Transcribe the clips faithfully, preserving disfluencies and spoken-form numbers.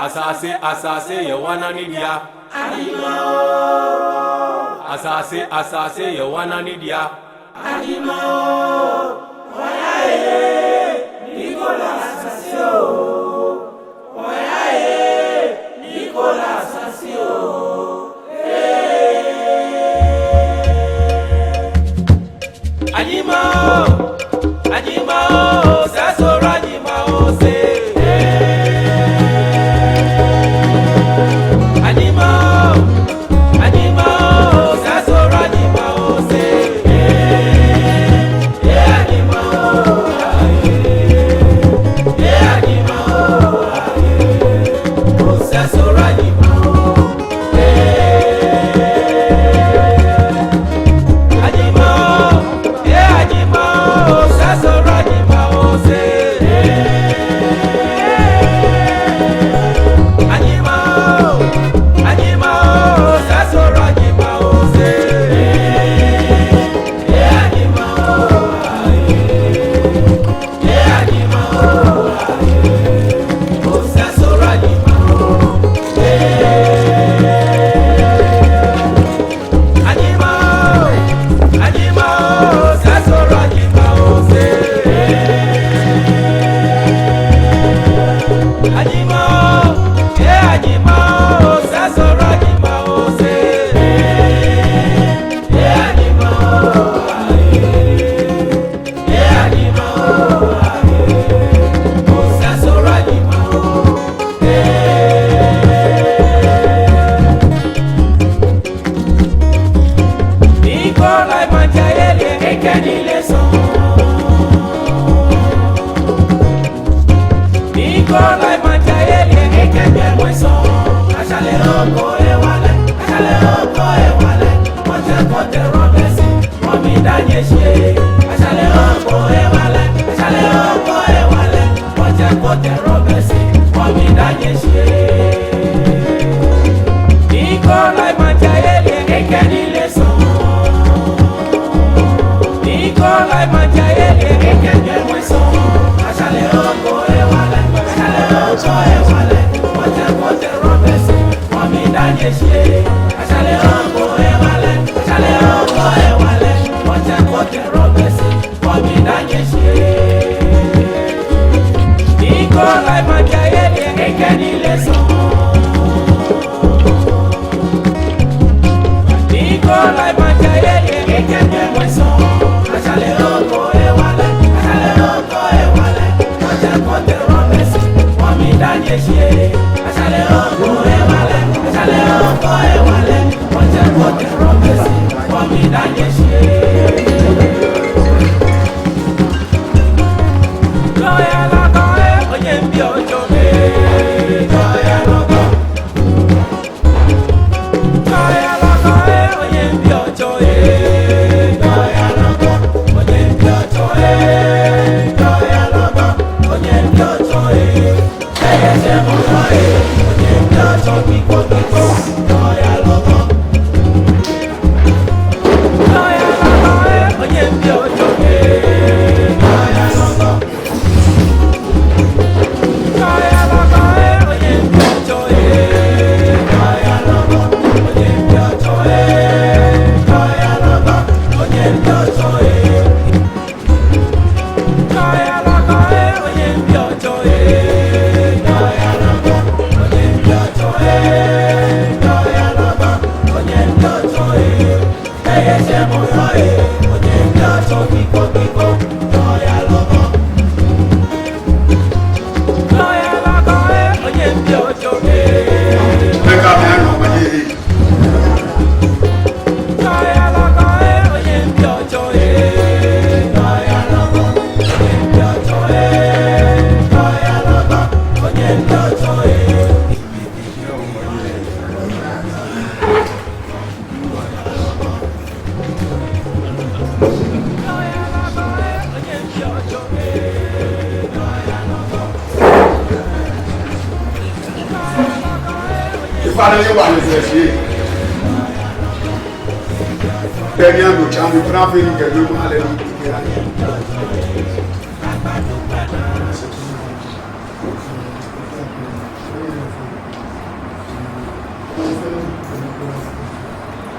Asase, asase yɛ wɔnane dea. Anyima o. Asase, asase yɛ wɔnane dea. Anyima o. Wɔya ee, Nicholas Asase o. Wɔya ee, Nicholas Asase o. Ee. Anyima o, anyima o, sasora anyima o se. Anyima o, anyima o, sasora anyima o se. Ee, anyima o, ee, anyima o, ee, o sasora anyima o.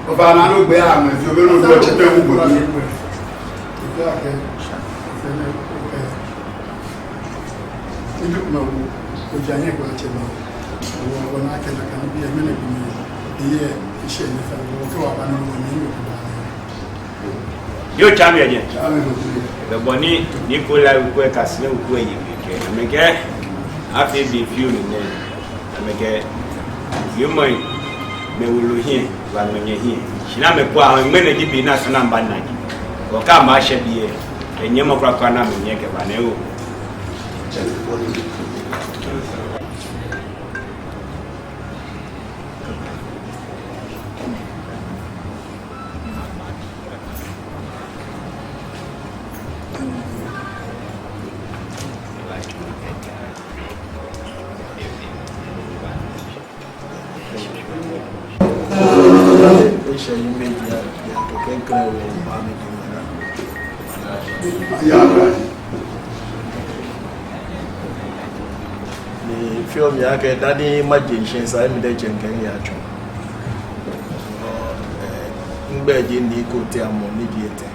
Ofainɛ, nɔ ni ogbɛi amɛ, fi obɛ nɔ ni otsɛ pɛ wu gbɔ ni. Obi akɛ, fɛɛ nɛ, okɛ. Idu kuma wu, oja nyɛ kɛ atsɛ ma. Wɔ, wɔna akɛ nakai nibii amɛ nɛ bi ni, eye, eshɛ ni fɛɛ, wɔkɛ wɔba ni wɔnyiɛ, wɔkɛba ni. Yoo, tsa mi yɛ jɛi. Tsa mi yɛ jɛi. Be bɔ ni, ni ko la wu ko ka si ne wu ko yi bi kɛ. Amɛkɛ, afee be fioo nɛɛ. Amɛkɛ, yoomo yi, mɛi wulu hiɛ, wa mɛi nyɛ hiɛ. Shi ni amɛkɔ, amɛ ŋmɛnɛ ji be ni esa ni amɛba ni ji. Wɔkɛ amɛ ashɛ biɛ, enyɛmɔ kwraa kwraa ni amɛnyɛ kɛba nɛ oo. Eshɛ yi mɛi ya, ya kɛkɛ kɛlɛ wɔ ba mi di mɛi na. Ni fioo mi akɛ dani maje shishi sa mi diɛŋtsɛ mikɛ miyatsɔ. Ɔ, eh, migbɛi ji Nii Kotey Amoo ni ji etɛ.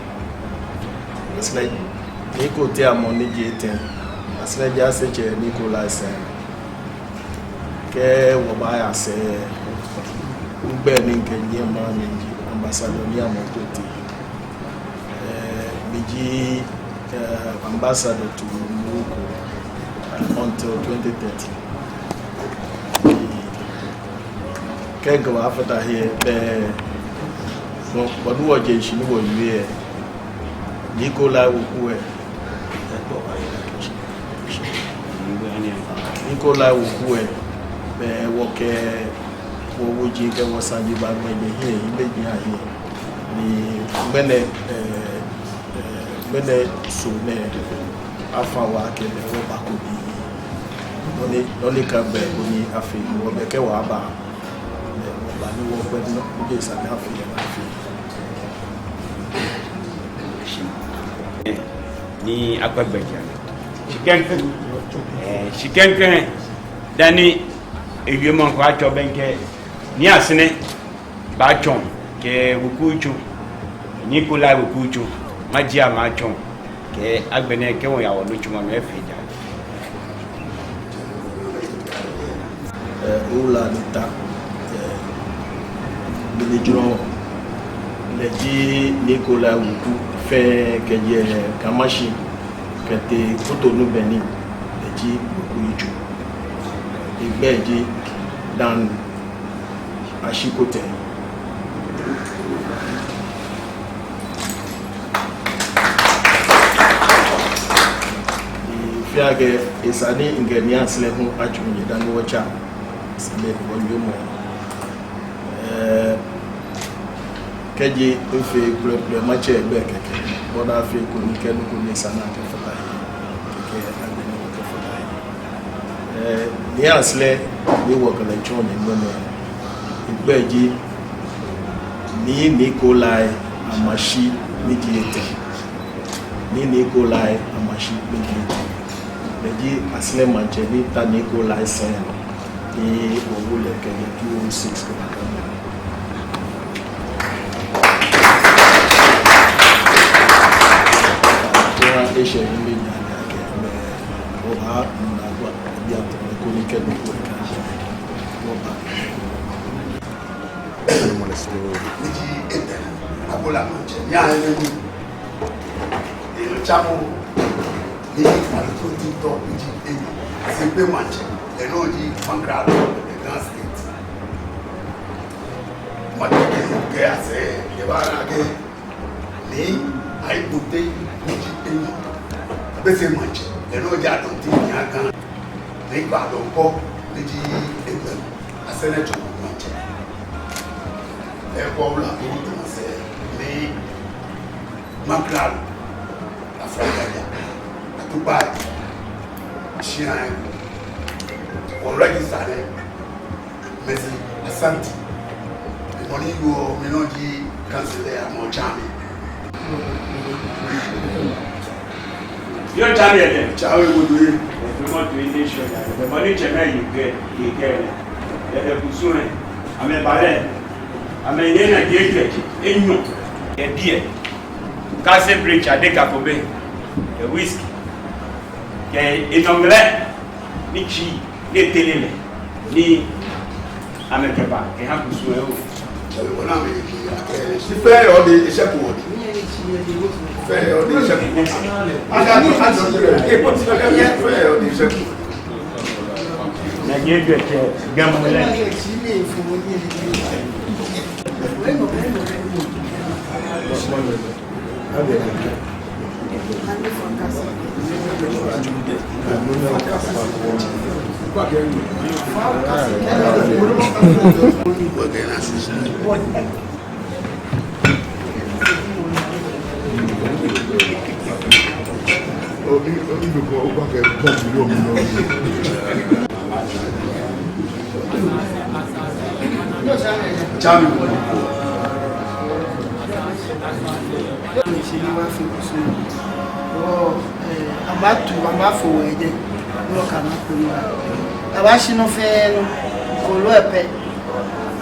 Asinɛ Nii Kotey Amoo ni ji etɛ. Asinɛ ji Asɛrɛ Nii Kotey Amoo. Kɛ wɔbaaya sɛɛ, migbɛi ni mikɛ nyiɛ maŋ mli ji Ambassador Nii Amoo Kotey. Eh, miji, eh, ambassador to Morocco until twenty thirteen. Kɛ mikɛbaafata he, be, bɔ, bɔ ni wɔje shishi ni wɔwie, Nii Kotey Amoo weku lɛ, Nii Kotey Amoo weku lɛ, be wɔkɛ wɔwoji kɛ wɔsaji baŋmɛ je hiɛ, ibe ji ahiɛ. Ni ŋmɛnɛ, eh, eh, ŋmɛnɛ sɔɔ nɛɛ, afã wɔ akɛ be wɔbako biɛ. Nɔ ni, nɔ ni ka be ko ni afee, wɔbɛ kɛ wɔba. Be wɔba ni wɔkpɛ nɔ, ni be sa ni afee, ni afee. Ni akpɛ gbɛjianɔ. Shi klɛŋklɛŋ. Eh, shi klɛŋklɛŋ. Dani ewie mɔ ko atsɔ bɛŋkɛ. Ni Asinɛ. Baatsɔ kɛ wekutso, Nii Kotey Amoo wekutso, maji amɛ atsɔ kɛ agbɛnɛ kɛ wɔya wɔnitsumɔ nɔ efee ja. Eh, Owula Nii Ta, eh, mɛni jurɔ, lɛ ji Nii Kotey Amoo weku fɛɛ kɛjɛ Kumasi kɛtee Cotonou Benin, lɛ ji wekuyitso. Egbɛi ji Dan Ashikotey. Efee akɛ esa ni mikɛ Nii Asinɛ hu atsu nyiɛ dani wɔtsa. Sane ni wɔyɔɔ mɔ. Eh, kɛji efee kpɛlɛkpɛlɛ matsɛ egbɛi kɛkɛ. Bɔ ni afee ko ni kɛ nɔ ko ni esa ni akɛfata he. Kɛkɛ agbɛnɛ wɔkɛfata he. Eh, Nii Asinɛ, ni wɔkɛ lɛ tsɔ nɛɛ ŋmɛnɛ. Egbɛi ji Nii Nii Kotey Amashi ni ji etɛ. Nii Nii Kotey Amashi ni ji etɛ. Lɛ ji Asinɛ maŋtsɛ ni ta Nii Kotey sɛi. Ni wɔwo lɛ kɛjɛ two oh six kɛba Ghana. Kura eshɛ ni mɛi nya ni akɛ mɛi. Oha, na kwa, bia to, koni kɛ nɔ ko ka. Oba. Ni ji etɛ, Agboola maŋtsɛ, ni ahe ni. Eno tsamɔ, ni Aluko Tintɔ, ni ji enyɔ, Asekpe maŋtsɛ, eno ji Maŋkralo, Ga State. Maŋtsɛ kɛ asɛɛ, kɛba na kɛ. Nii Ayi Kotey, ni ji enyɔ, Abese maŋtsɛ, eno ji Adonti ni Ga. Nii Kpa Donkor, ni ji egbɛi, Asɛrɛ Tsɔmɔ maŋtsɛ. Ekɔ wula ko tɔmɔ sɛɛ, ni Maŋkralo, Afragada, Atukpai, Shiai, wɔ register lɛ, Mercy Asante. Mɔ ni yɔɔ mi nɔ ji council lɛ amɔ tsa mi. Yoo, tsa mi yɛ jɛi. Tsa wɛ ko do ye. Ebi mɔ to ye ni sɔ ya. Mɔ ni tsɛ mɛ yi kɛ, yi kɛ. Yɛ kusum lɛ. Amɛba lɛ. Amɛyɛ naji ejwɛ kɛ enyɔ kɛ biɛ. Castle Bridge adeka ko bɛ, kɛ whisky, kɛ enɔ ŋlɛ ni tsi ni etere lɛ, ni amɛkɛba kɛha kusum lɛ oo. Fɛɛ yɛ odɛŋ, eshɛko odɛŋ. Fɛɛ yɛ odɛŋ, eshɛko odɛŋ. Fɛɛ yɛ odɛŋ, eshɛko. Naji ejwɛ kɛ gbɛmɔ lɛ. Abaatu, abaafo wɔ edɛŋ. Nɔ ka na ko na. Abaashi nɔ fɛɛ nɔ. Kolo epɛ.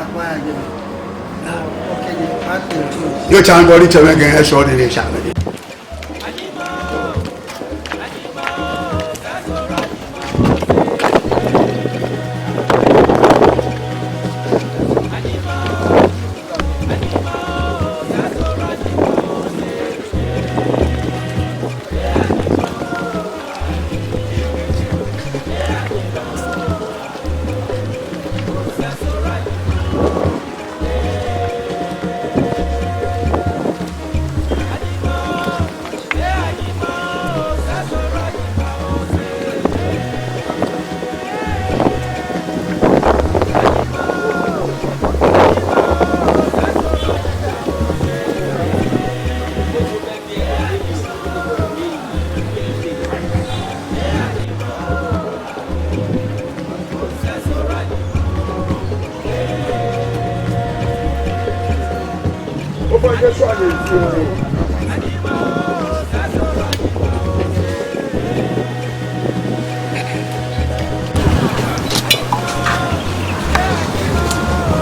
Akpa ya jɛ. Yoo, tsa bɔ ni tsɛmɛi kɛ eshɔ ni ni tsa mɛ.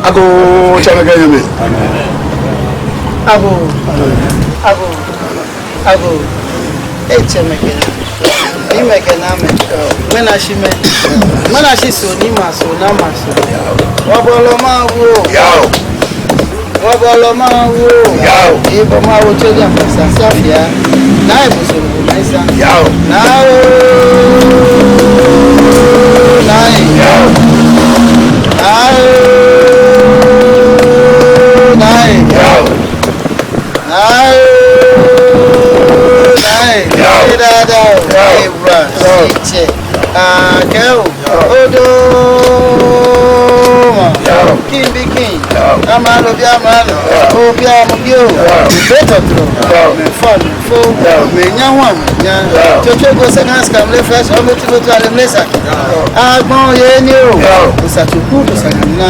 Agoo, tsɛmɛi kɛ nyɛmɛi. Agoo, agoo, agoo. Ee, tsɛmɛi kɛ nyɛmɛi. Nyɛmɛi kɛ naamɛi. Ŋmɛnɛ shi mɛi. Ŋmɛnɛ shi Soo ni ma Soo, naa ma Soo. Wɔbɔlɔ Mawu oo. Yao. Wɔbɔlɔ Mawu oo. Yao. Ee, bɔ Mawu tsɛ di amɛ sa sa fia. Naa ebu so bu mɛ sa. Yao. Naa oo. Naa ee. Yao. Naa oo. Naa ee. Yao. Naa oo. Naa ee. Yao. Ee, dada oo. Yao. Ee, wura. Yao. Ee, tsɛ. Aa, kɛ oo. Odoma. King bi king. Amralo bi amralo. Obi amralo bi oo. Betɔtrɔ. Mɛi fɔ mɛi fo. Mɛi nya wa mɛi nya. Tsotso ko sɛ kan sika mle fresh. Ome ti ko to ale mle sa. Agbɔn yɛ ni oo. Osa tsoku osa nyina.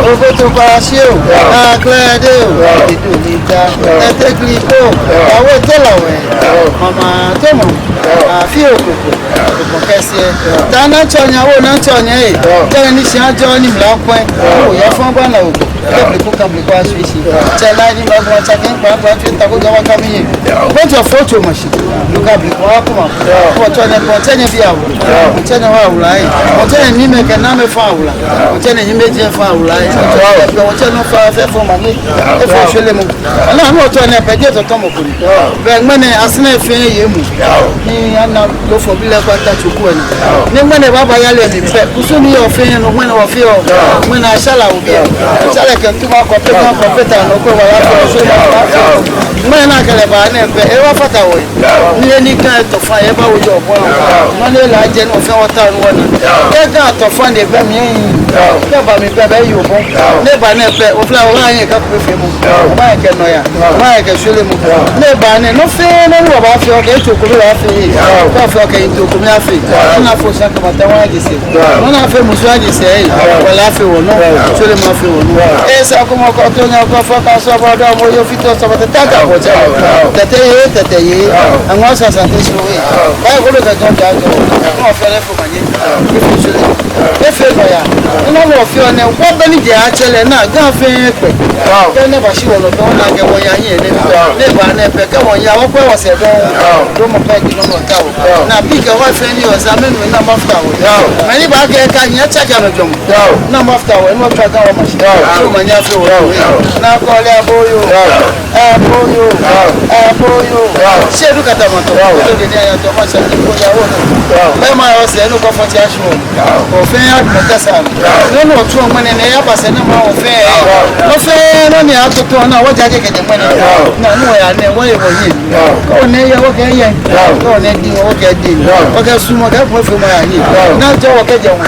Oboto ba shi oo. Akla de oo. Edo ni ta. Ete kli ko. Awe te la we. Mama tomo. Afi okoko. Okoko kɛseɛ. Ta na tsɔ nya wo na tsɔ nya ee. Tsɛ ni shi ajɔ ni mla kwɛ. Oya fɔŋ ba na okoko. Kɛ bli ko ka bli ko asui shi. Tsɛ na ni ma gbɔn tsɛ kɛ kpa kpa tsɛ ta ko jɔ wa ka mi ye. Bɛ tsɔ fo tsɔ ma shi. Lu ka bli ko a ko ma. Ko tsɔ ne ko tsɛ ne bi awu. Tsɛ ne wa awu la ee. Tsɛ ne ni mɛi kɛ naamɛi fɔ awu la. Tsɛ ne ni mɛi jɛ fɔ awu la ee. Tsɛ ne fɔ fɛ fɔ ma ne. Efɔ shwele mu. Ana, ana otsɔ ne pɛ, je tɔtɔ mɔ ko ni. Bɛ ŋmɛnɛ, asine fɛɛ ye mu. Ni ana lofo bi lɛ kpa ta tsoku ena. Ni ŋmɛnɛ baba ya lɛ mi pɛ. Kusum ni yɔɔ fɛɛ nɔ, ŋmɛnɛ wɔfeɔ. Ŋmɛnɛ ashala obi. Ashala kɛ tuma kɔ pɛ, kɔ pɛ ta nɔ ko wa ya ko so ma. Ŋmɛnɛ na kɛlɛ ba ne pɛ, ewa fata wɔ. Ni eni ka tɔ fa ye ba wo jɔ bɔ. Mɔ ni la jɛ no fɛɛ wɔta no na. Kɛ ka tɔ fa ne bɛ mi. Kɛ ba mi bɛ bɛ yo bɔ. Ne ba ne pɛ, ofla o ha ye ka ko fee mu. Ba ye kɛ nɔyaa. Ba ye kɛ shwele mu. Ne ba ne, nɔ fɛɛ nɔ ni wɔbaafee, okɛ etso kome baafee. Kɛ ofee okɛ etso kome afee. Ona fo sa kama ta wa je se. Ona fee musu aje se. Wala afee wɔ nɔ. Shwele mu afee wɔ nɔ. Esa ko mɔ ko to nya ko fɔ ka sɔ bɔ dɔ mɔ yo fito sɔ bɔ ta ta. Tɛtɛ yɛ, tɛtɛ yɛ. Aŋɔ sasa tɛ so yɛ. Baa ko bɛ ka jɔn ja jɔ. Aŋɔ fɛrɛ fo manye. Efee so lɛ. Efee nɔ ya. Nɔ mɔ fio nɛ, wɔ bɛ ni jɛ atsɛ lɛ na Ga fɛɛ kpɛ. Kɛ nɛ ba shi wɔ lɔ bɛ wɔ na kɛ wɔ ya nyi nɛ. Nɛ ba nɛ pɛ kɛ wɔ ya wɔ kpɛ wɔ sɛɛ dɔŋŋ. Dɔŋŋ mɔ pɛ ji nɔ mɔ ta wɔ. Na bi kɛ wɔ fɛɛ ni wɔ sa mɛ nu na ma fita wɔ. Mɛ ni ba kɛ ka nya tsa kɛ nɔ jɔn. Na ma fita wɔ, nɔ tsa ka wɔ ma shi. So manye afee wɔ. Na kɔ lɛ abo yo. Abo yo. Abo yo. Shi edu kata ma tɔ. Ko de ni aya tɔ ma sha ko ya wɔ. Bɛ ma yɔ sɛɛ nu kɔ fɔ ti a shi wɔ. Ofɛɛ ya mɔ ta sa. Nɔ nɔ tu ŋmɛnɛ nɛ ya ba sɛɛ nɛ ma ofɛɛ. Ofɛɛ nɔ ni a to to na wɔ jaje kɛjɛ ŋmɛnɛ. Na nu ya nɛ wɔ yɛ wɔ yi. Kɔ nɛ yɛ wɔ kɛ yɛ. Kɔ nɛ di wɔ kɛ di. Wɔ kɛ sumɔ kɛ ko fee ma ya yi. Na jɛ wɔ kɛjɛ wɔ.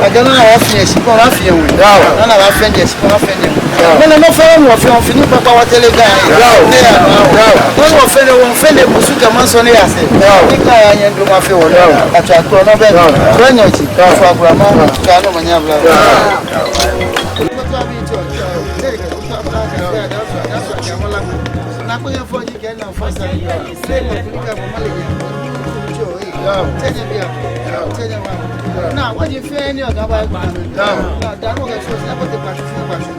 A jɛ na wa fie shi kɔ wa fie wɔ. Na na wa fɛɛ jɛ shi kɔ wa fɛɛ jɛ. Mɛnɛ nɔ fɛɛ nɔ fɛɛ fini kpakpa wa tɛlɛ Ga. Nɛ ya. Nɔ fɛɛ nɔ fɛɛ musu kɛ ma sɔ ni ya sɛɛ. Ni ka ya nyɛ ndo ma fee wɔ. Atswa kɔ nɔ bɛ. Bɛ nyɔ ji. Fɔ agura ma. Ka nɔ ma nya bla. Na, wɔji fɛɛ ni ɔga ba. Na, da no kɛ so, sɛ ko te kpashu fɛɛ kpashu.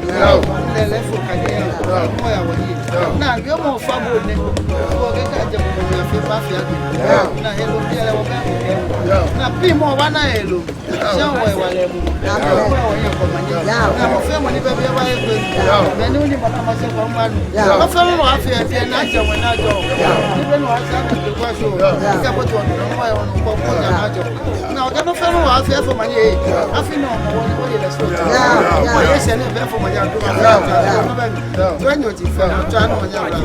Lɛlɛ fo ka ni. Mɔ ya wɔ yi. Na, yɔ mɔ fa bo nɛ. Ko kɛ ka jɛ mɔ ya fɛɛ ba fɛɛ. Na, hello, bi lɛ wɔ bɛ. Na, bi mɔ wa na hello. Sɛ wɔ wa lɛ mɔ. Wɔ yɛ kɔ ma ni. Na, mɔ fɛɛ mɔ ni bɛ bi wa yɛ ko. Mɛ ni ni mɔ na ma sɛ ko ma nu. Mɔ fɛɛ mɔ wa fɛɛ bi na jɛ mɔ na jɔ. Ni bɛ no wa sɛ na ko so. Sɛ ko to mɔ ya wɔ no ko ko na jɔ. Na ɔkɛ nɔ fɛɛ nɔ wa fɛɛ fo manye. Afi nɔ mɔ wɔ ni wɔ yɛ lɛ so. Wɔ yɛ sɛɛ nɛ fɛɛ fo manye adu. Wɔ nyɔ ji fɛɛ. Tswa nɔ manye adu.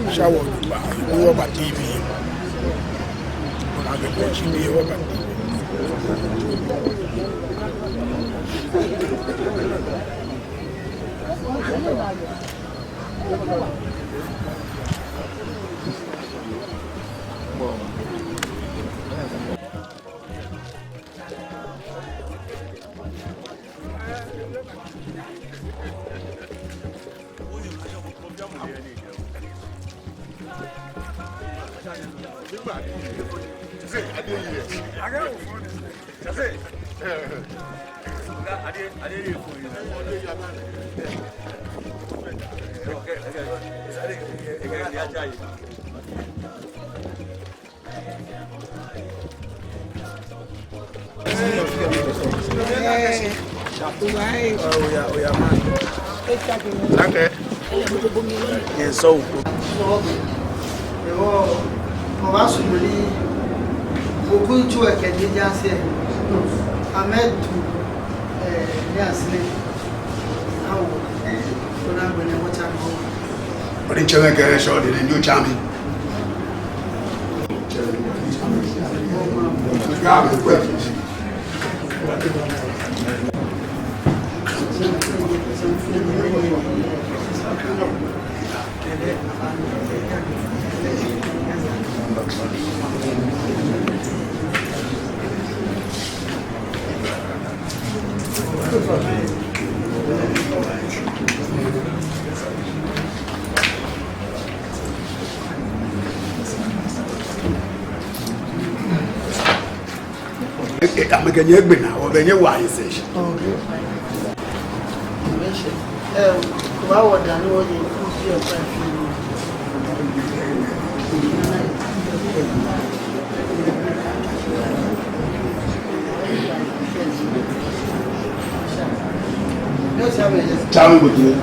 Shawo ba, wo ba T V. Ona ke ko T V wo ba T V. Oya, oya, man. Danke. Yɛ sɔ o. Ewo, mo ba sumuli. Mo ku ju eke di ja se. Ahmed, eh, ya se. Awo, eh, ona gbɛnɛ mo tsa mo. Odi tsɛmɛ kɛrɛ sɔ di ni ju tsa mi. Amɛkɛ nyɛ egbe naa, wɔbɛ nyɛ wa yɛ sɛɛ. Tsawe ko tue.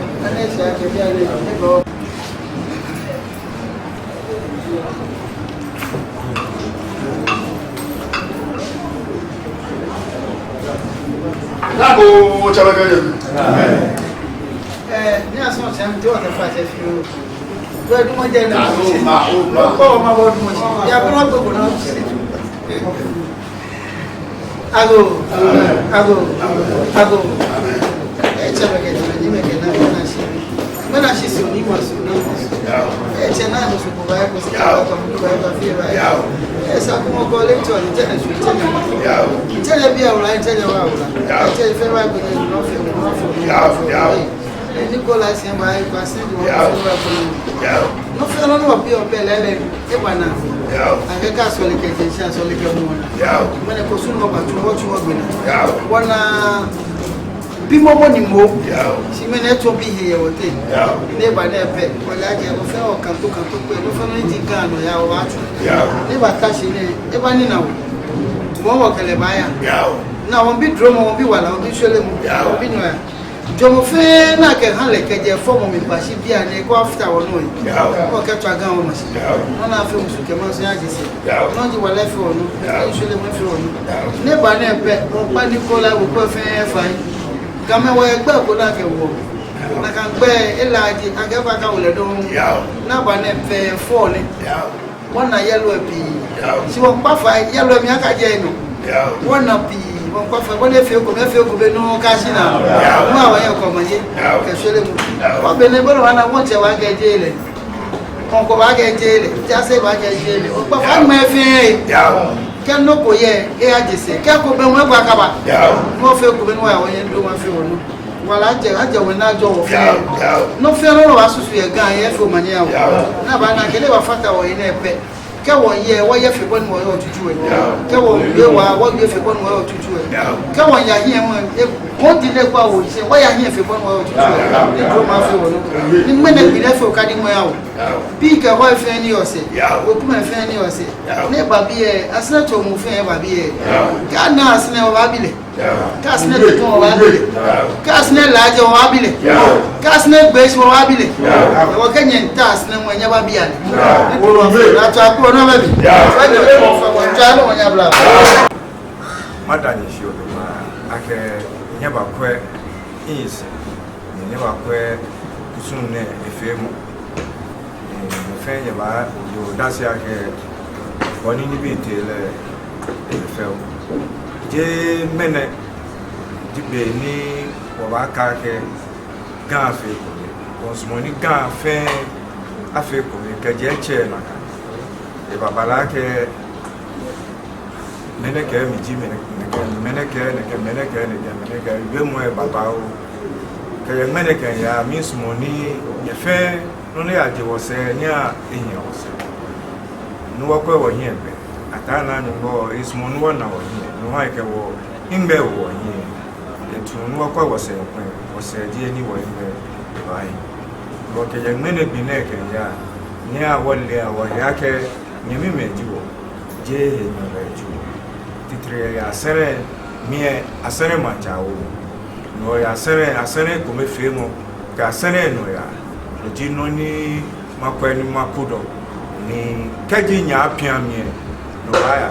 Nako, tsɛmɛ kɛ yɛ. Ɛɛ, ni asɔ tsɛmɛ, te wɔkɛ fa tsɛ fioo. Bɛ dumɔ jɛ na. Nako, ma, o, ma. Ko ma bɔ dumɔ si. Ya bɛ na gbɛ ko na. Agoo, agoo, agoo. Ee, tsɛmɛi kɛ nyɛmɛi, nyɛmɛi kɛ naamɛi, mɛni shi, mɛni shi sɔŋŋ ni wɔsɔŋŋ, ni wɔsɔŋŋ. Ee, tsɛ naa, no sɔŋŋ ko ba yɛ ko sɔŋŋ, ko ba yɛ ko fɛɛ ba yɛ. Ee, sa ko mɔ ko lɛ tsɔ, ni tsɛ nɛɛ sɔŋŋ, tsɛ nɛɛ. Tsɛ nɛɛ bi awula, tsɛ nɛɛ wa awula. Ee, tsɛ fɛɛ ba ko nɛɛ, nɔ fɛɛ, nɔ fɛɛ, nɔ fɛɛ. Ee, ni ko la sɛɛ ba yɛ, ba sɛɛ, nɔ fɛɛ, nɔ fɛɛ. Nɔ fɛɛ nɔ ni wɔbi, wɔbi lɛ lɛ. Eba naa. Yao. Akɛ kɛ asɔle kɛjɛ shi, asɔle kɛmɔ naa. Yao. Mɛni ko sunu wɔbatsu, wɔtsu wɔgbɛnaa. Yao. Wɔna bi mɔmɔ ni mɔ. Yao. Shi mɛni etɔ bi he yɛ wɔteŋ. Yao. Ni eba nɛɛ pɛ, wɔle akɛ wɔfɛɛ wɔkɛ to, kɛ to kpɛ, nɔ fɛɛ nɔ ni ji Ga nɔ yao wɔbatsu. Yao. Ni ebata shi nɛɛ, eba ni na wɔ. Mɔ wɔkɛ lɛ baaya. Yao. Ni wɔbi duromɔ, wɔbi wala, wɔbi shwelemɔ. Yao. Wɔbi nɔyaa. Jɔɔmɔ fɛɛ ni akɛha lɛ kɛjɛ fɔmɔ mli kpashi bianɛ, ko afata wɔnɔ yɛ. Yao. Ko kɛ tswa Ga wɔmaŋ shi. Yao. Nɔ ni afee musu kɛ maŋ sɔŋŋ yaje sɛɛ. Yao. Nɔ ni ji wala fɛɛ wɔnɔ. Yao. Nɔ ni shwelemɔ fɛɛ wɔnɔ. Yao. Ni eba nɛɛ pɛ, wɔkpa ni ko la wɔkpɛ fɛɛ fai. Gamɛi wɔyɛ gbɛ ko ni akɛ wɔ. Nakai gbɛ, ela ji, akɛ ba ka wulɛ dɔŋŋ. Yao. Ni eba nɛɛ pɛ, fɔ ni. Yao. Wɔna yellow pii. Yao. Shi wɔŋkpa fai, yellow mli akajɛ nɔ. Yao. Wɔna pii, wɔŋkpa fai, wɔna efee ko, efee ko be nɔ kashi naa. Yao. Mɔ awɔ yɛ ko maje. Yao. Kɛ shwelemɔ. Yao. Wɔbe nɛɛ bɔ ni wɔna wɔtsɛ wɔkɛje lɛ. Kɔŋkɔ wɔkɛje lɛ. Jaase wɔkɛje lɛ. Wɔŋkpa fai mɛi fɛɛ. Yao. Kɛ nɔ ko yɛ, eyaje sɛɛ. Kɛ ko bɛ wɔŋkpa kaba. Yao. Mɔ fɛɛ ko be nɔ wɔyɛ nɔ wɔfee wɔnɔ. Wala ajɛ, ajɛ wɔ naa ajɔ wɔ fɛɛ. Yao, yao. Nɔ fɛɛ nɔ ni wɔsusu yɛ Ga yɛ fɛɛ omanye yao. Yao. Ni aba ni akɛ lɛ bafata wɔhe nɛɛ pɛ. Kɛ wɔye, wɔye fe bɔ ni wɔyɔɔ tsutsu lɛ. Kɛ wɔwie waa, wɔwie fe bɔ ni wɔyɔɔ tsutsu lɛ. Kɛ wɔya hiɛ mɔ, e, kɔɔdile kpa wɔ shi, wɔya hiɛ fe bɔ ni wɔyɔɔ tsutsu lɛ. Ni dromɔ afee wɔnɔ. Ni ŋmɛnɛ gbi nɛɛ fɛɛ okadi ŋmɛnɛ awo. Bii kɛ hɔi fɛɛ ni yɔɔ sɛɛ. Wekumɛi fɛɛ ni yɔɔ sɛɛ. Ni eba biɛ, Asɛrɛ tso muu fɛɛ eba biɛ. Kɛ ana Asɛrɛ wɔbaabi lɛ. Kɛ Asɛrɛ tete wɔbaabi lɛ. Kɛ Asɛrɛ laaje wɔbaabi lɛ. Kɛ Asɛrɛ gbe shi wɔbaabi lɛ. Ewɔ kɛ nyɛmiitao Asɛrɛ mɔ nyɛbaabi lɛ. Ni dromɔ afee, atswa akro nɔ bɛ bi. Wɔnyɛ wɔnyɛ fa wɔtswa nɔ wɔnyɛ abla. Mada nyɛ shi odoma akɛ nyɛbakwɛ nyɛsɛɛ, ni nyɛbakwɛ kusum nɛɛ efeemɔ. Ni mɔ fɛɛ nyɛbaaye odase akɛ bɔ ni nibii tee lɛ efee oo. Jeee ŋmɛnɛ ji be ni wɔbaakɛɛ akɛ Ga afee ekome. Wɔsumɔɔ ni Ga fɛɛ afee ekome kɛjɛ tsɛ nakai. Ebabala akɛ mɛnɛ kɛɛ mi ji mɛnɛ, mɛnɛ kɛɛ, mɛnɛ kɛɛ nɛkɛ, mɛnɛ kɛɛ nɛkɛ, mɛnɛ kɛɛ, wiemɔ lɛ babaoo. Kɛjɛ ŋmɛnɛ kɛyaa, miisumɔ ni nyɛ fɛɛ, nɔ ni yaje wɔsɛɛ, nyɛhaa ehiɛ wɔsɛɛ. Ni wɔkwɛ wɔhiɛ gbɛ. Ataa Naa Nyɔŋmɔ, esumɔɔ ni wɔna wɔhiɛ. No hewɔ ekɛ wɔhiŋmɛi wo wɔhiɛ. Etu ni wɔkwɛ wɔsɛɛ kwɛ, wɔsɛɛ ji he ni wɔhiŋmɛi baahi. Wɔkɛjɛ ŋmɛnɛ gbi nɛɛ kɛyaa, nyɛhaa wɔlea wɔhe akɛ nyɛmimɛi ji wɔ, jeee henyɛlɔi ji wɔ. Titri yɛ Asɛrɛ mli lɛ, Asɛrɛ maŋtsɛ awo. Ni wɔyɛ Asɛrɛ, Asɛrɛ ekomefeemɔ, kɛ Asɛrɛ nɔyaa. No ji nɔ ni makwɛ ni makudɔ. Ni kɛji nyɛ apia mi lɛ, no baaya.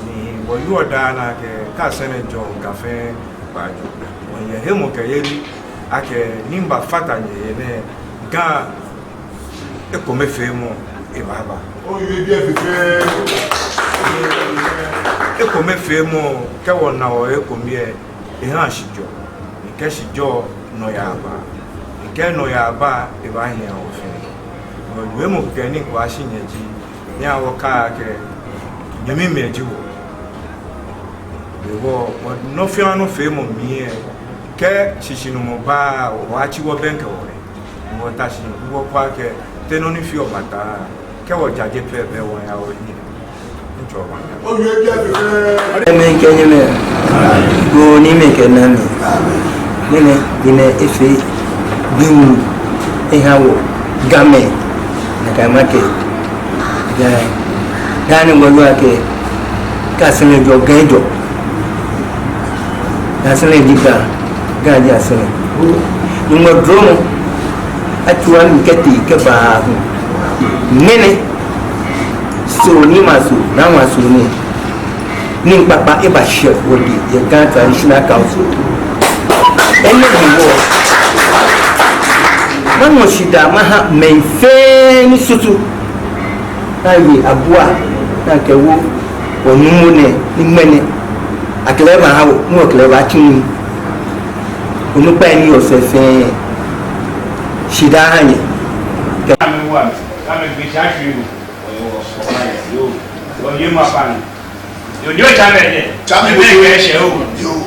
Ni wɔyɔɔ daa nɛɛ akɛ, kɛ Asɛrɛ jɔ, Ga fɛɛ baajɔ. Wɔyɛ hemɔkɛyeli akɛ ni mibafata nyɛhe nɛɛ, Ga ekomefeemɔ ebaaba. Oyiwaladɔŋŋ biɛ fɛfɛo. Ekomefeemɔ, kɛ wɔna wɔhe ekome lɛ, ehaa shijɔ. Ni kɛ shijɔ, nɔyaa baa. Ni kɛ nɔyaa ba, ebaahi aha wɔ fɛɛ. Wɔwiemɔ kɛkɛ ni wɔkɛbaashi nyɛ ji, nyɛhaa wɔkɛɛ akɛ nyɛmimɛi ji wɔ. Hewɔ, wɔ nɔ fɛɛ nɔ feemɔ mli lɛ, kɛ shishinumɔ ba, wɔtsi wɔbɛŋkɛ wɔhe. Wɔta shi, wɔkwɛ akɛ, te nɔ ni feɔ bata, kɛ wɔjaje pɛ, bɛ wɔya wɔhiɛ. Ŋtsɔ wɔya. Amɛ kɛ nyɛmɛi, gbo ni mɛi kɛ naa mɛi. Mɛni, gbi nɛɛ efee gbi wulu eha wɔ Gamɛi. Nakai makɛɛ. Ga, Ga ni wɔyɔɔ akɛ, kɛ Asɛrɛ jɔ, Ga ejɔ. Asɛrɛ ji Ga, Ga ji Asɛrɛ. Nyɔŋmɔ dromɔ, atswa ni kɛtee kɛba hu. Ŋmɛnɛ, Soo ni ma Soo, naa ma Soo ni. Nii kpakpa eba shɛ wɔdɛŋ yɛ Ga Traditional Council. Enɛ hewɔ, maŋɔ shidaa maha mɛi fɛɛ ni susu. Ni aye abua, ni akɛwo wɔnuumo nɛɛ, ni ŋmɛnɛ akɛ lɛ baha wɔ, ni wɔkɛ lɛ baatsu nii. Onukpai ni yɔɔ sɛɛ fɛɛ, shidaa ha nyɛ. Kɛ amɛ wa, amɛ gbɛ tsa shi. Yoo, yoo, yoo, ma fa ni. Yoo, yoo, tsa mɛ dɛ. Tsa mɛ dɛ. Yoo.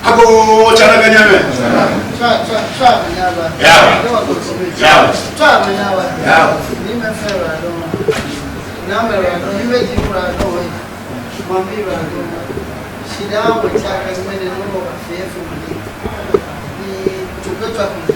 Agoo, tsa mɛ dɛ, nyɛmɛi. Tsa, tsa, tsa mɛ nyɛba. Yao. Yao. Tsa mɛ nyɛba. Yao. Ni mɛi fɛɛ ba dɔŋŋ. Ni mɛi ba dɔŋŋ. Ni mɛi ji ba dɔŋŋ. Maŋbii ba dɔŋŋ. Shidaa wɔtsɛ akɛ ŋmɛnɛ nɔ wɔbafee fɛɛ mli. Ni tso kɛ tso akɛ.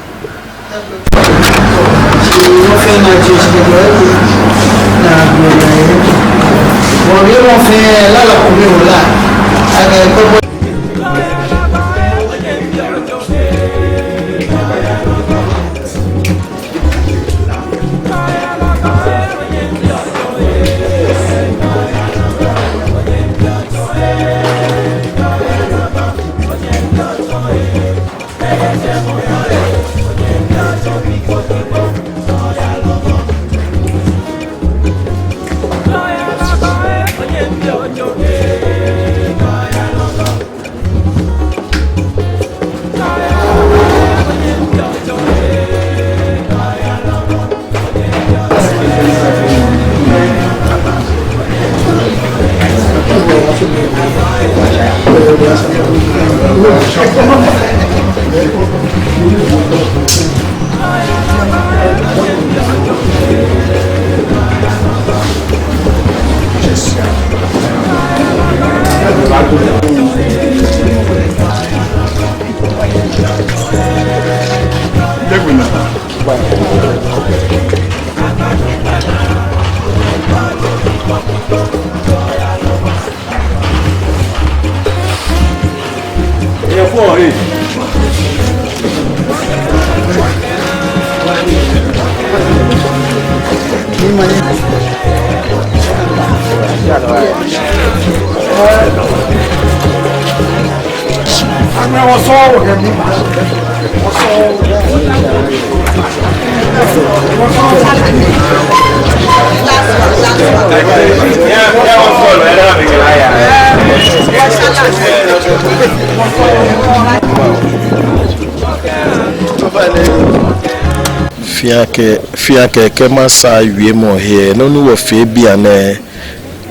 Fiakɛ, fiakɛ, kɛ masaa wiemɔ he, nɔ ni wɔfee bianɛ,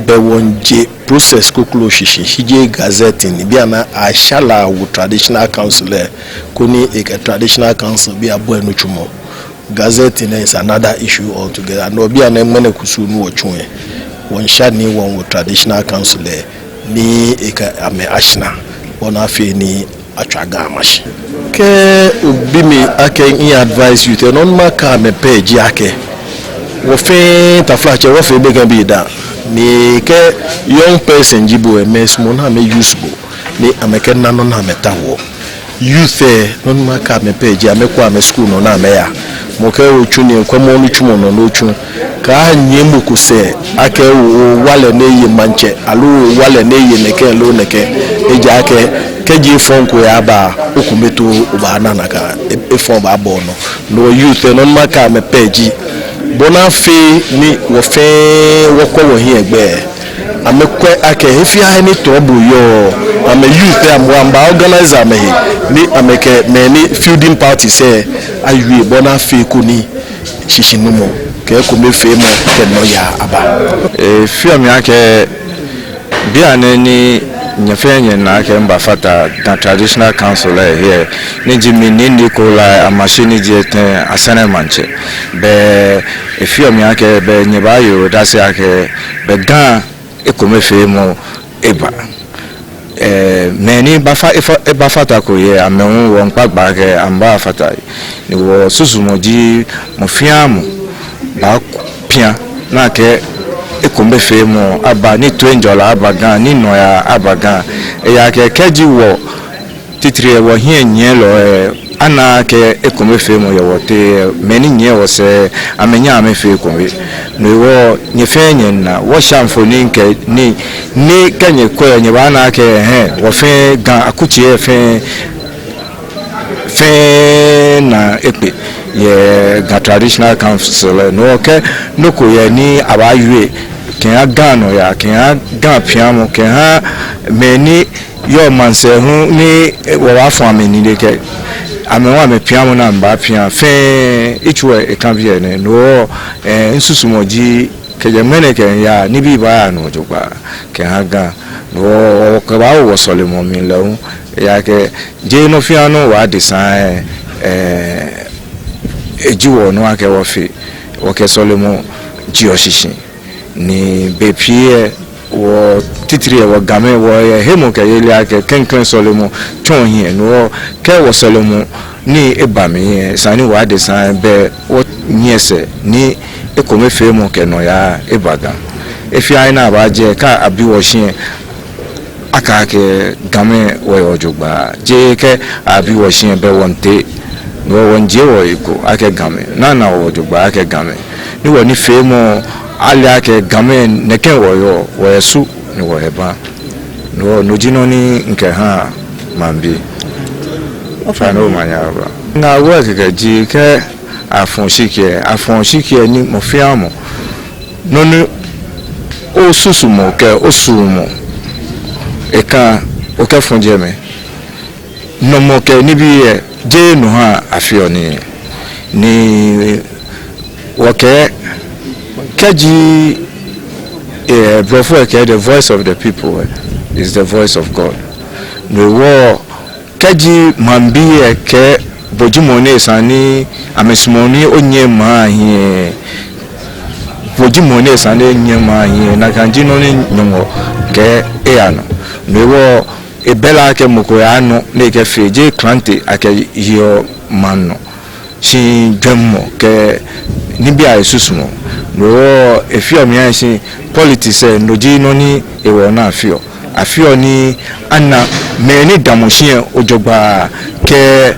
bɛ wɔŋje process kroko shishi, shi jeee gazette ni, bianɛ ashɛ lɛ awo traditional council lɛ, koni ekɛ traditional council bii abɔi nitsumɔ. Gazette nɛɛ is another issue altogether. No bianɛ ŋmɛnɛ kusum ni wɔtsu lɛ, wɔŋshɛ ni wɔŋwo traditional council lɛ, ni ekɛ amɛ ashɛ naa, bɔ ni afee ni atswa Ga ama shi. Kɛ obi mi akɛ mi-advise youth lɛ, nɔ ni makɛɛ amɛ pɛ ji akɛ, wɔ fɛɛ, taflatsɛ, wɔfee gbekɛbii dã. Ni kɛ young person ji bo lɛ, mɛi sumɔɔ ni amɛ-use bo, ni amɛkɛna nɔ ni amɛtaoɔ. Youth lɛ, nɔ ni makɛɛ amɛ pɛ ji amɛkwɛ amɛ school nɔ ni amɛyaa. Mɔ kɛ otsu nii, kwɛmɔ onitsumɔ nɔ ni otsu. Kaanyiɛ mɔ ko sɛɛ akɛ o, owa lɛ ni eye maŋtsɛ, aloo owa lɛ ni eye nɛkɛ loo nɛkɛ. Ejaakɛ kɛji efɔŋ ko yaaba, okome too obaana nakai, e-, efɔŋ baaba onɔ. No youth lɛ, nɔ ni makɛɛ amɛ pɛ ji, bɔ ni afee ni wɔ fɛɛ wɔkwɛ wɔhiɛ gbɛ. Amɛkwɛ akɛ he fɛɛ he ni trouble yɔɔ, amɛ youth lɛ, amɛ, amɛbaa-organize amɛhe, ni amɛkɛ mɛi ni fielding parties lɛ awie bɔ ni afee koni shishinumɔ kɛ ekomefeemɔ kɛ nɔyaa aba. Efeɔ mi akɛ bianɛ ni nyɛ fɛɛ nyɛna akɛ mibafata Ga Traditional Council lɛ he, ni ji mi Nii Nikolai Amashi ni ji etɛ Asɛrɛ Maŋtsɛ. Bɛ efeɔ mi akɛ bɛ nyɛbaaye odase akɛ bɛ Ga ekomefeemɔ eba. Ɛɛ, mɛi ni bafa-, efa-, ebafatako yɛ amɛ hu wɔmiikpa gbɛ akɛ amɛbafata he. Ni wɔsusumɔ ji mɔ fɛɛ mɔ baapia ni akɛ ekomefeemɔ aba, ni toiŋjɔlɛ aba Ga, ni nɔyaa aba Ga. Ejaakɛ kɛji wɔ titri lɛ wɔhiɛnyiɛlɔi lɛ, anaaa akɛ ekomefeemɔ yɛ wɔteŋ lɛ, mɛi ni nyiɛ wɔsɛɛ, amɛnyɛŋ amɛfee ekome. No hewɔ nyɛ fɛɛ nyɛna, wɔsha mfoniri kɛ nii, ni kɛ nyɛkwɛ lɛ, nyɛbaana akɛ, ɛhɛɛ, wɔ fɛɛ Ga akutsei lɛ fɛɛ, fɛɛ naa ekpe yɛ Ga Traditional Council lɛ. No hewɔ kɛ nɔ ko yɛ ni abaawie kɛha Ga nɔyaa, kɛha Ga piamɔ, kɛha mɛi ni yɔɔ maŋsɛɛ hu ni, eh, wɔbaafɔ amɛ nine kɛ amɛ hu amɛpiamɔ ni amɛbaapia fɛɛ, etsɔɔ akɛ eka biɛ nɛɛ. No hewɔ, eh, misusumɔ ji kɛjɛ ŋmɛnɛ kɛyaa, nibii baaya nɔ jogbaŋŋ kɛha Ga. No hewɔ wɔkɛbaawo wɔsɔlemɔ mli lɛ hu, ejaakɛ jeee nɔ fɛɛ nɔ wɔ adesa lɛ, eh, eji wɔ nɔ akɛ wɔfee, wɔkɛ sɔlemɔ jeɔ shishi. Ni bei pii lɛ, wɔ titri lɛ, wɔ Gamɛi, wɔyɛ hemɔkɛyeli akɛ klɛŋklɛŋ sɔlemɔ tsɔɔ hiɛ. No hewɔ kɛ wɔsɔlemɔ ni eba mli lɛ, esa ni wɔ adesa lɛ bɛ wɔnyiɛ sɛɛ ni ekomefeemɔ kɛ nɔyaa eba Ga. He fɛɛ he ni abaajɛ, kɛ abi wɔ shi lɛ, akɛɛ akɛ Gamɛi wɔyɛ jogbaŋŋ. Jeee kɛ abi wɔ shi lɛ bɛ wɔmiitee. No hewɔ wɔmiijie wɔhe kpo akɛ Gamɛi, ni ana wɔ jogbaŋŋ akɛ Gamɛi. Ni wɔnifeemɔ ale akɛ Gamɛi nɛkɛ wɔyɔɔ, wɔyɛ su ni wɔyɛ baa. No hewɔ no ji nɔ ni mikɛhaa maŋbii. Ofainɛ omanye aba. Ŋaawoo kɛkɛ ji kɛ afɔ̃ oshiki lɛ, afɔ̃ oshiki lɛ ni mɔ fɛɛ mɔ, nɔ ni osusumɔ kɛ osuɔmɔ eka, okɛfɔ̃ jɛmɛ. Nɔmɔ kɛ nibii lɛ, jeee no ha afeɔ nii. Ni wɔkɛɛ, kɛji, eh, Blɔfo lɛ kɛɛ, the voice of the people, eh, is the voice of God. No hewɔ kɛji maŋbii lɛ kɛɛ bo ji mɔ ni esa ni amɛsumɔɔ ni onyiɛ maŋ lɛ hiɛ, bo ji mɔ ni esa ni onyiɛ maŋ lɛ hiɛ, nakai ji nɔ ni Nyɔŋmɔ kɛɛ eya nɔ. No hewɔ ebɛ lɛ akɛ mɔ ko yaa nɔ ni ekɛfee, jeee klante akɛyeɔ maŋ nɔ, shi jwɛŋmɔ kɛ nibii ahe susumɔ. No hewɔ efeɔ mi akɛ shi politics lɛ, no ji nɔ ni hewɔ ni afeɔ. Afeɔ ni ana mɛi ni damɔ shi lɛ jogbaŋŋ kɛ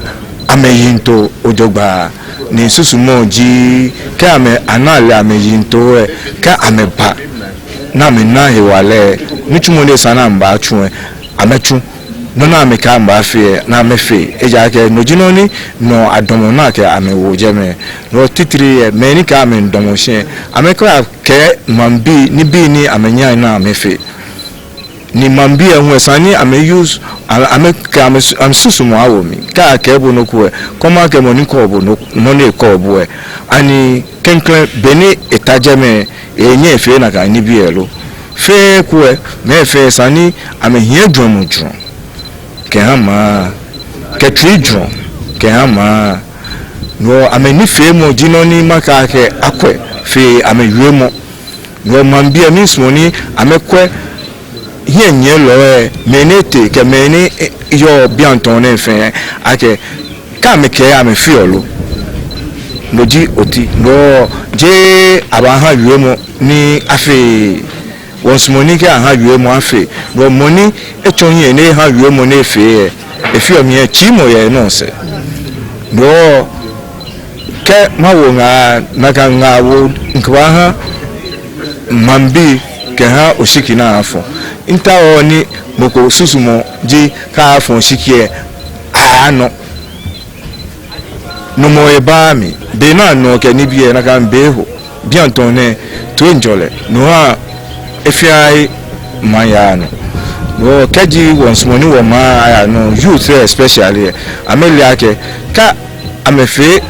amɛyiŋtoo jogbaŋŋ. Ni susumɔ ji kɛ amɛ, ana ale amɛyiŋtoo lɛ, kɛ amɛba ni amɛna hewalɛ, nitsumɔ ni esa ni amɛbaatsu lɛ, amɛtsu. Nɔ ni amɛkɛɛ amɛbaafee lɛ, ni amɛfee. Ejaakɛ no ji nɔ ni nɔ adamɔ ni akɛ amɛ wo jɛmɛ. No titri lɛ, mɛi ni kɛɛ amɛdamɔ shi lɛ, amɛkɛɛ akɛ maŋbii, nibii ni amɛnyɛɛɛ ni amɛfee. Ni maŋbii lɛ hu esa ni amɛ use, a-, amɛkɛ amɛ su-, amɛsusumɔ awo mli. Kɛ akɛɛ bo nɔ ko lɛ, kɔma akɛ mɔ ni kɛɔ bo nɔ, nɔ ni ekɛɔ bo lɛ, ani klɛŋklɛŋ be ni eta jɛmɛ lɛ, enyɛ efee nakai nibii lɛ lo? Fɛɛ ko lɛ, mɛi fɛɛ esa ni amɛhiɛ jwɛŋmɔ jurɔ kɛha maŋ, kɛ tsui jurɔ kɛha maŋ. No hewɔ amɛnifeemɔ ji nɔ ni makɛɛ akɛ akwɛ fe amɛwiemɔ. No hewɔ maŋbii lɛ, miisumɔ ni amɛkwɛ hiɛnyiɛlɔi lɛ, mɛi ni etee kɛ mɛi ni, e, yɔɔ bianɛ tɔŋŋ nɛɛ fɛɛ, akɛ kɛ amɛkɛɛ amɛfeɔ lo? No ji oti. No hewɔ jeee abaaha wiemɔ ni afee. Wɔsumɔɔ ni kɛ aha wiemɔ afee. No hewɔ mɔ ni etsɔ hiɛ ni eha wiemɔ ni efee lɛ, efeɔ mi akɛ tsiimɔ yɛ enɔ sɛɛ. No hewɔ kɛ mawo ŋaa, nakai ŋaawoo mikɛbaaha maŋbii kɛha oshiki ni afɔ. Mitaooo ni mɔ ko susumɔ ji kɛ afɔ oshiki lɛ, anɔ. Nɔmɔ ebaaa mli, be ni anɔɔ kɛ nibii lɛ, nakai be eho. Bianɛ tɔŋŋ nɛɛ, toiŋjɔlɛ, no ha efeɔ ni maŋ yaa nɔ. No hewɔ kɛji wɔsumɔɔ ni wɔmaŋ aya nɔ, youth lɛ especially lɛ, amɛle akɛ kɛ amɛfee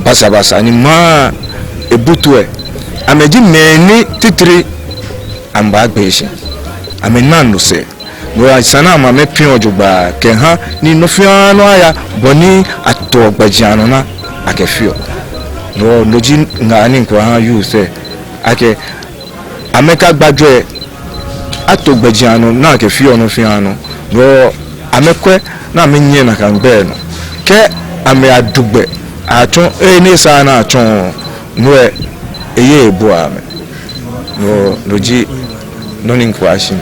basabasa ni maŋ lɛ ebutu lɛ, amɛji mɛi ni titri amɛbaagbee shi, amɛna no sɛɛ. No hewɔ esa ni amɛ amɛpiŋ jogbaŋŋ kɛha ni nɔ fɛɛ nɔ aya bɔ ni ato gbɛjianɔ ni akɛfeɔ. No hewɔ no ji ŋaa ni mikɛbaaha youth lɛ, akɛ amɛkagba jwɛi ato gbɛjianɔ ni akɛfeɔ nɔ fɛɛ nɔ. No hewɔ amɛkwɛ ni amɛnyiɛ nakai gbɛ lɛ nɔ. Kɛ amɛyadu gbɛ atsɔ he ni esaaa ni atsɔ, no lɛ, eye ebuaa amɛ. No hewɔ no ji nɔ ni mikɛbaashi.